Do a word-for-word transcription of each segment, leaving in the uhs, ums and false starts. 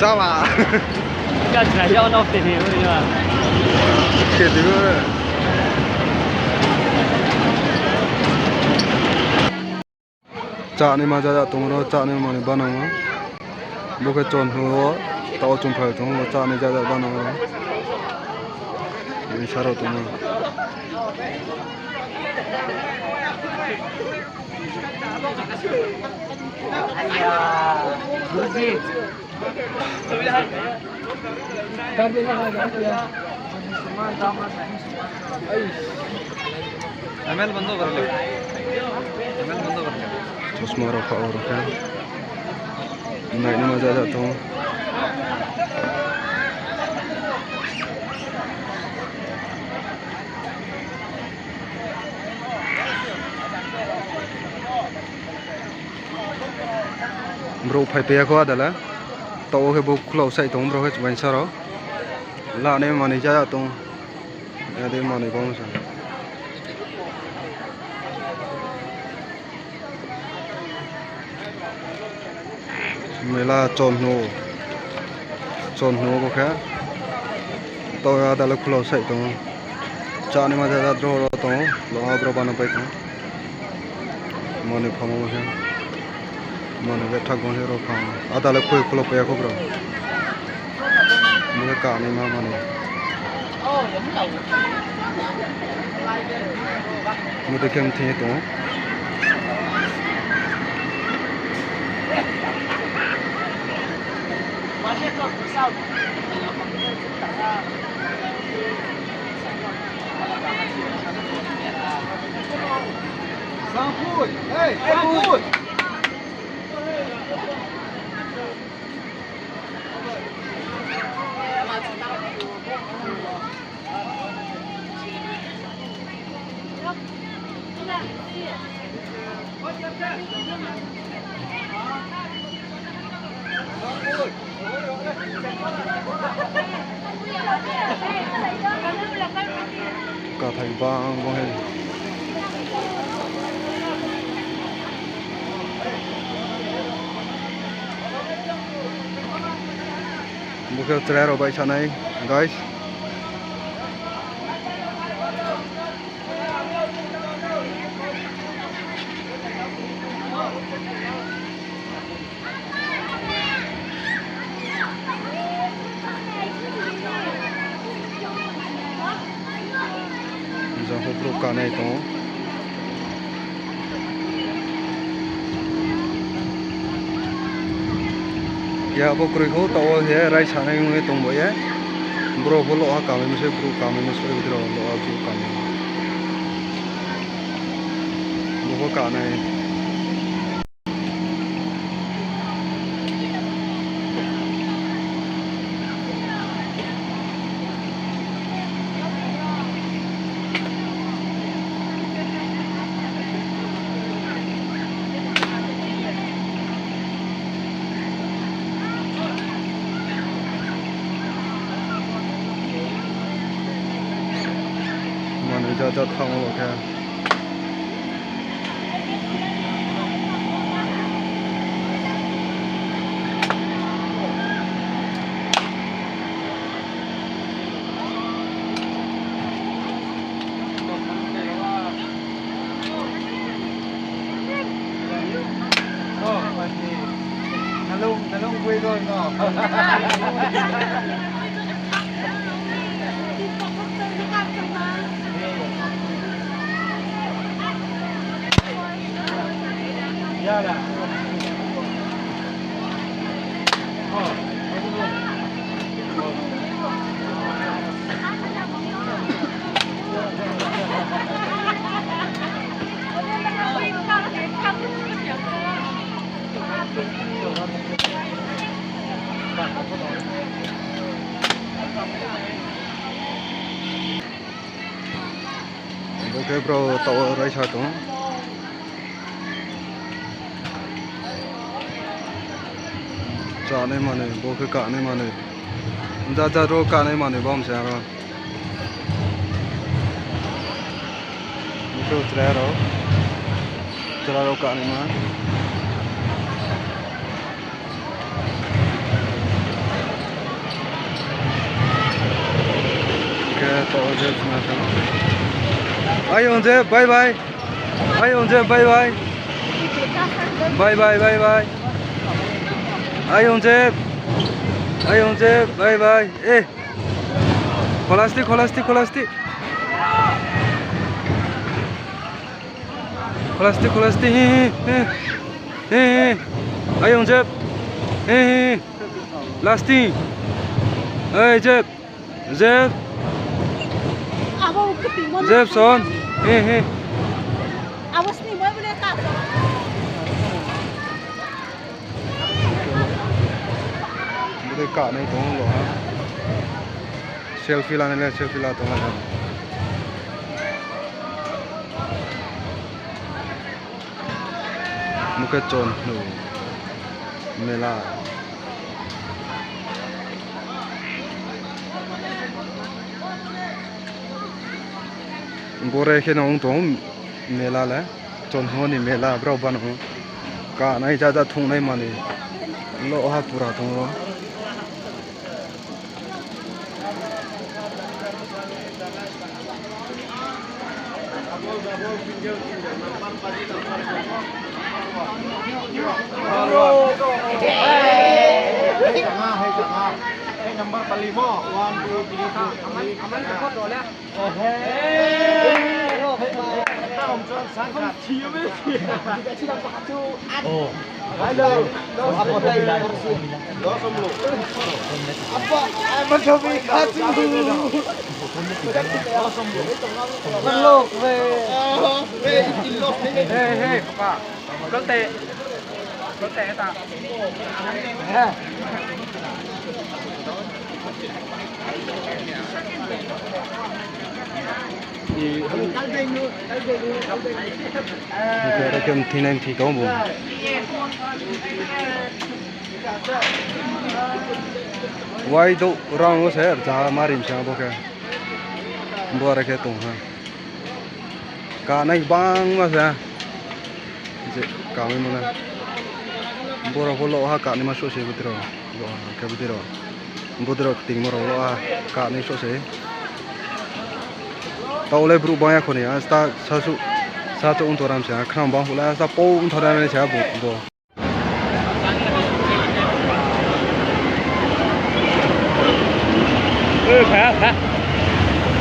Chama. Ka chna ya no te ni ya. Ke di. Chá ni ma jaja tong ro, chá ni ma ni banang o. Bo khe chon hnu o, tao chung phai tong o, chá ni jaja banang o. Ni saro tong o. Chosma rao pha o rao khe. Nai no ma jaja tong o. Brouh phai paiya kho adala. Tao khe bo khulao sai tong brouh khe chubaingsa rao. La nai manoi jaja tong. Ade manoi bang sa. Mela chon hnu, chon hnu bo khe. Tao adala khulao sai tong. Chá ni ma jaja dro ro tong. Lo a bro bano pai tong. Manoi phamo khe. Manoi le thak bang se ro phamo. Adala khui khulao paiya kho bro. Bo khe kanaima manoi. Bo dei khe mthing ye tong o. Kathai bang bang hai. Bo khe chrai rao bai sanai, guys. Jang pho brouh kanai tong ou. Keha pho kroi kho, taoh wo se rai sanai ong ye tong bo ye. Brouh pho loh ha kamai mi se, brouh kamai mi se, brouh loh ha brouh kamai. Bo pho kanai. Manoi jat jat thanng ou khe. Khe bro taoh wo raisa tong. Chánai manoi, bo khe kanai manoi. Jat jat rao kanai manoi bo mse aro. Bo khe chrai rao. Chrai rao kanaima. Khe to je khna tong. Ayong je, bye bye. Ayong je, bye bye. Bye bye, bye bye. Ayong je. Ayong je, bye bye. Eh. Kholasti, kholasti, kholasti. Kholasti, kholasti, he, he, he. He, he. Ayong Jep. He, he. Lasti. Ei, Jep. Jep. Abo keti mo Jep son. He, he. Abo sni mo bole ta. Bole kanai tong lo ha. Selfie lanai le selfie la tong ha. Bo khe Chonhnu mela. Bore khe no ong tong mela le. Chonhnu ni mela brao bano. Kanai jat jat thungnai manoi. Lo ha pura tong o. Number pali mo, one, two, three, four. Hey, hey, papa. Betul te. Betul te ta. Aro khe mthinai mthi tong bo. Wai douh rang wo se rza ma rim se bo khe. Bo are khe tong ha. Kanai gbangma se. Je kamai mano. Borao pho lo ha kanaima soh se bodei rao. Lo ha khe bodei rao. Bodei rao ktingmo rao lo ha kanai soh se. Taoh le brouh bang ya kho ni, a sta sa su, sa chouh ong tong ram se, a khnang bang phuh la, a sta pou ong tong ram se, a bo, bo.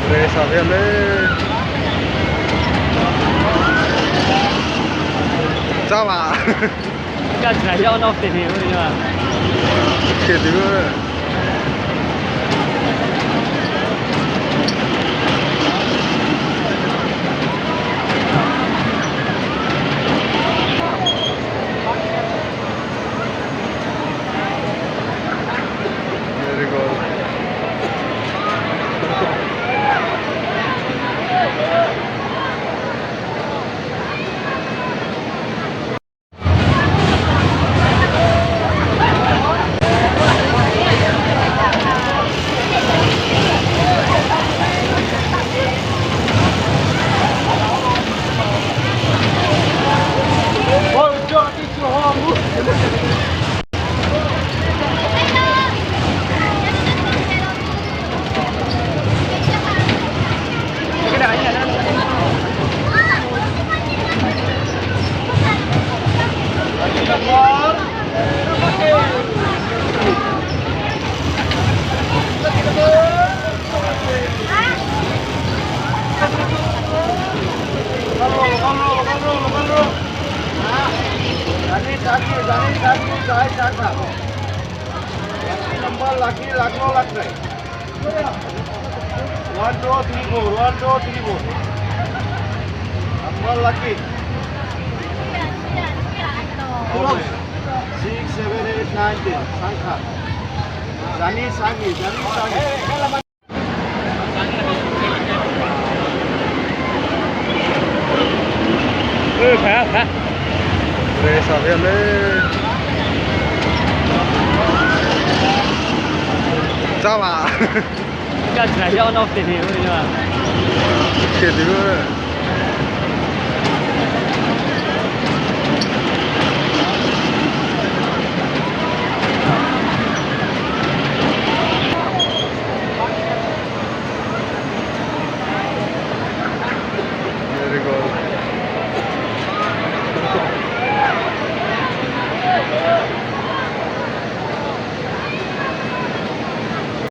Re sa de le. Chá ba. Ka chá ya no te ni, ya. Khe di. Very good. Number lucky, luck no luck nai. One, two, three, four. One, two, three, four. Number lucky. Six, seven, eight, nine, ten. Sangkha. Jani, sangni, jani, sangni. Sabe le. Chaba. Ka chra ya no te ni oi na. Khe di bo.